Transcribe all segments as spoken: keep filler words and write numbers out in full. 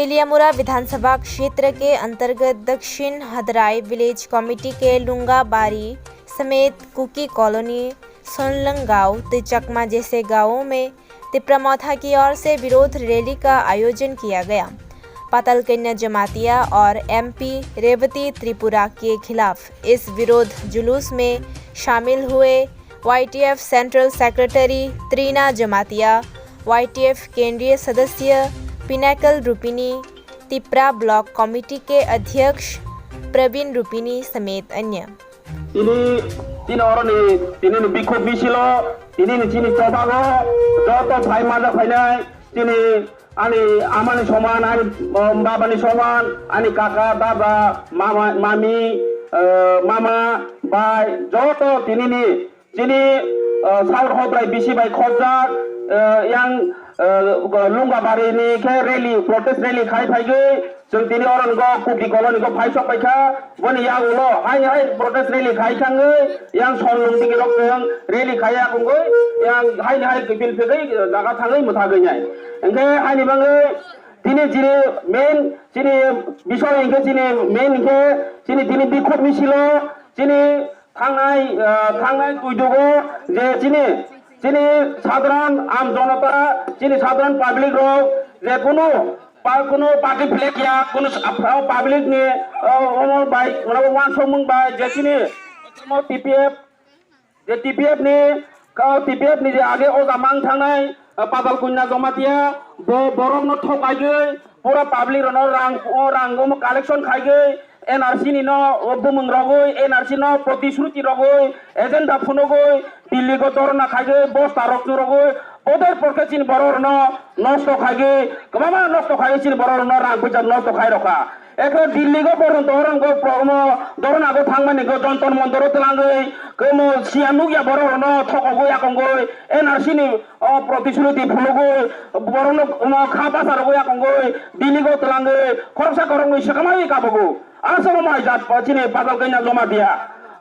लियामुरा विधानसभा क्षेत्र के अंतर्गत दक्षिण हदराई विलेज कमेटी के लुंगाबारी समेत कुकी कॉलोनी, सोनलंग गांव, तिचकमा जैसे गांवों में तिपरा मोथा की ओर से विरोध रैली का आयोजन किया गया। पातालकन्या जमातिया और एमपी रेवती त्रिपुरा के खिलाफ इस विरोध जुलूस में शामिल हुए वाईटीएफ सेंट्रल सेक्रेटरी त्रीना जमातिया, वाईटीएफ केंद्रीय सदस्य पिनाकल रूपिनी, तिपरा ब्लॉक कमेटी के अध्यक्ष प्रवीण रूपिनी समेत अन्य। Tini, tini oroni, tini ni bikhuk bisilo, tini ni chini chobago, joto phai manja phainai, tini ani amani soman, ani, um, babani soman, ani kaka, dada, mama, mami, uh, mama, bai, joto tini ni, tini, uh, South Hobrai bisi bai khobjak, uh, yang, uh, Lungabari ni khe rally, protest rally khai phaigwi, Chwng tini oro nokgo Kuki Colony go phai sok paikha, boni yagulo haini hai protest rally khai thangwi yang Sonlung digi rok chwng rally khai yakungwi yang haini hai kiphil phegwi jaga thangwi mwthagwi nai. Hwnkhe haini bagwi tini chini main chini bisoy hwnkhe chini main hwnkhe chini tini bikhuk misilo chini Thangnai, ah, thangnai tuidugo je chini, chini sadharan am jonota, chini sadharan public rok je kunu pa-, kunu party flag ya, kunu s-, ah, public ni, ah, omo bai, omo uansukmung bai je chini omo T P F, je T P F ni, ka T P F ni je age o jamang thangnai, ah, Patal Kanya Jamatia, bo borok no thokaigwi, pura public rok no rang, o rang omo collection khaigwi, N R C ni no bumung rogwi, N R C no protishruti rogwi, agenda phunugwi, Delhi go dhorna khaigwi, bosta rok churogwi, boder porkhe chini borok rok no nosto khaigwi, kwbangma nosto khaigwi chini borok rok no rang puisa nosto khai rokha. Ekhe Delhi go borok dhorna go pro-, omo dhorna go thangmani go Jantar Mantar o twlangwi, kwmo siya nukya borok rok no thokogwi yakongwi, N R C ni O protishruti phunugwi, borokno, omo, kha basa rwgwi yakungwi, Delhi go twlangwi, khoroksa khoroknwi swkamawi kabugo. Aswk omo hai jat, chini Patal Kanya Jamatia.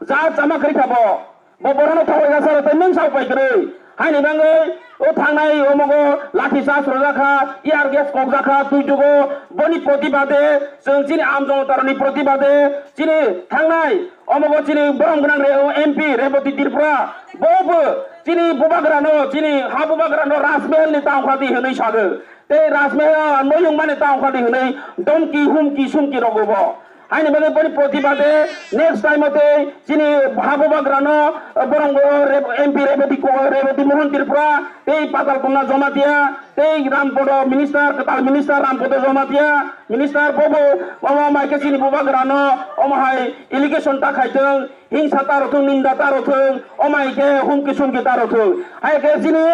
Jat chama kwrwi kha bo. Bo borokno thogwi kha saro tei nwng sao pai kwrwi. Haini bagwi o thangnai omogo lathi charge rwjak kha, tear gas kokjak kha, twi jugo. Boni protibade, chwng chini am jonotarokni protibade, chini thangnai Omogo chini borom gwnang re, o M P Reboti Tripura, bo bo chini bubagrano, chini ha bubagrano Rajmahal ni tangkha di hwnwi sago. Tei Rajmahal noyung mani tangkha di hwnwi domki, humki, sumki rogo bo. Haini bagwi boni protibade next time o tei chini ha bubagrano, borom go Re-, M P Reboti ko-, Reboti Mohan Tripura, tei Patal Kanya Jamatia, tei Rampodo minister, kwtal minister Rampodo Jamatia, Minister bobo, omo mai khe chini bubagrano, omo hai allegation ta khai thung, hingsa ta rw thung, ninda ta rw thung, omo hai khe humki sumki ta rw thung. Hai khe chini,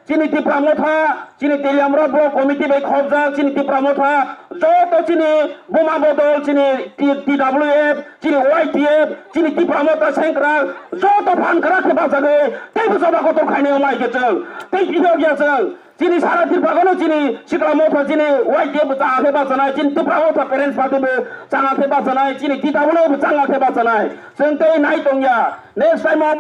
chini Tipra Motha, chini Teliamura Block Committee bai khobjak, chini Tipra Motha, joto chini Buma Bodol, chini T-, T W F, chini Y T F, chini Tipra Motha Sengkrak, joto phan kwrak khe bachagwi, teibo choba kotor khainai omo hai khe chwng, tei kisa ya chwng. Chini sara Tripura no chini sikla motha chini Y T F bo changa khe bachanai, chini Tipra motha parents party bo changa khe bachanai, chini T W F bo changa khe bachanai. Chwng tei nai tongya. Next time o